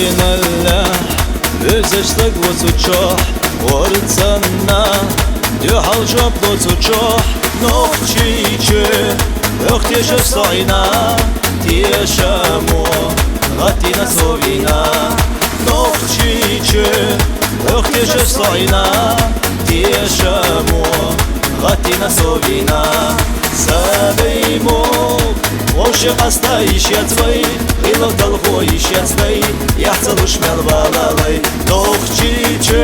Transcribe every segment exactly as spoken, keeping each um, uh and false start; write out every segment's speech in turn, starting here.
Аллагь, везаш саг вацу чохь, варцанна, дуьхьал жоп лоцу чохь, нохчийчу, хьох тешаш со Ӏина, тешамо, гӀаттина со вина. Нохчийчу, хьох тешаш со Ӏина, тешамо, гӀаттина со вина. Са даймохк, вовши къаста йиш яц вай, гӀилла талхо йиш яц дай, яхь ца луш мел валалай. Нохчийчу,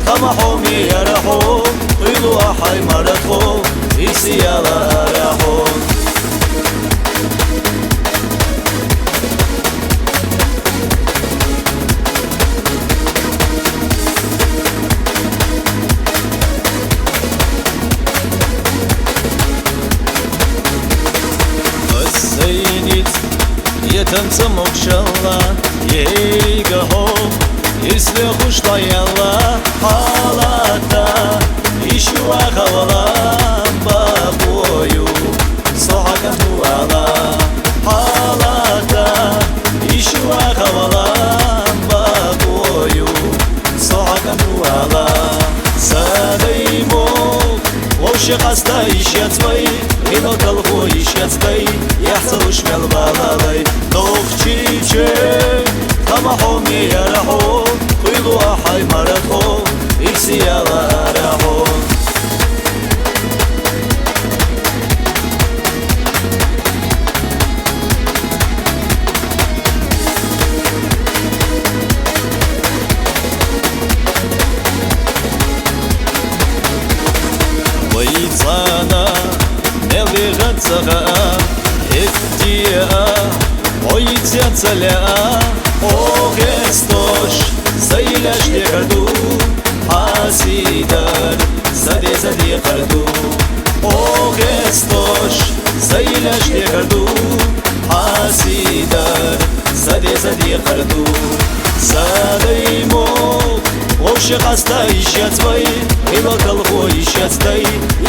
тхама хьоме яра хьо, къуьйлу ахьай мара тхо, ирсе яла ара хьо. Ас сайниц етам ца могушалла, еррига хьо, ирс лехуш дӀаяла, хьалата, ишула хавала, бакъо ю, со хьакам вала, хьалата, ишула хавала, бакъо ю, со хьакам вала. Са даймохк, вовши къаста йиш яц вай, гӀилла талхо йиш яц дай, яхь ца луш мел валалай. Нохчийчу, тхама хьоме яра хьо, къуьйлу ахьай мара тхо, ирсе яла ара хьо. Вай цӀана мел дегӀан ца хаьа, хӀетте а, хьо йицъян ца лаьа, хьо хестош, сайн лаьш дехар ду, хьан сий дар, са деза декхар ду. Хьо хестош, сайн лаьш дехар ду, хьан сий дар, са деза декхар ду. Са даймохк, вовши къаста йиш яц вай, гӀилла талхо йиш яц дай,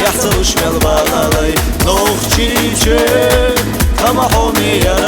яхь ца луш мел валалай. Нохчийчу, тхама хьоме яр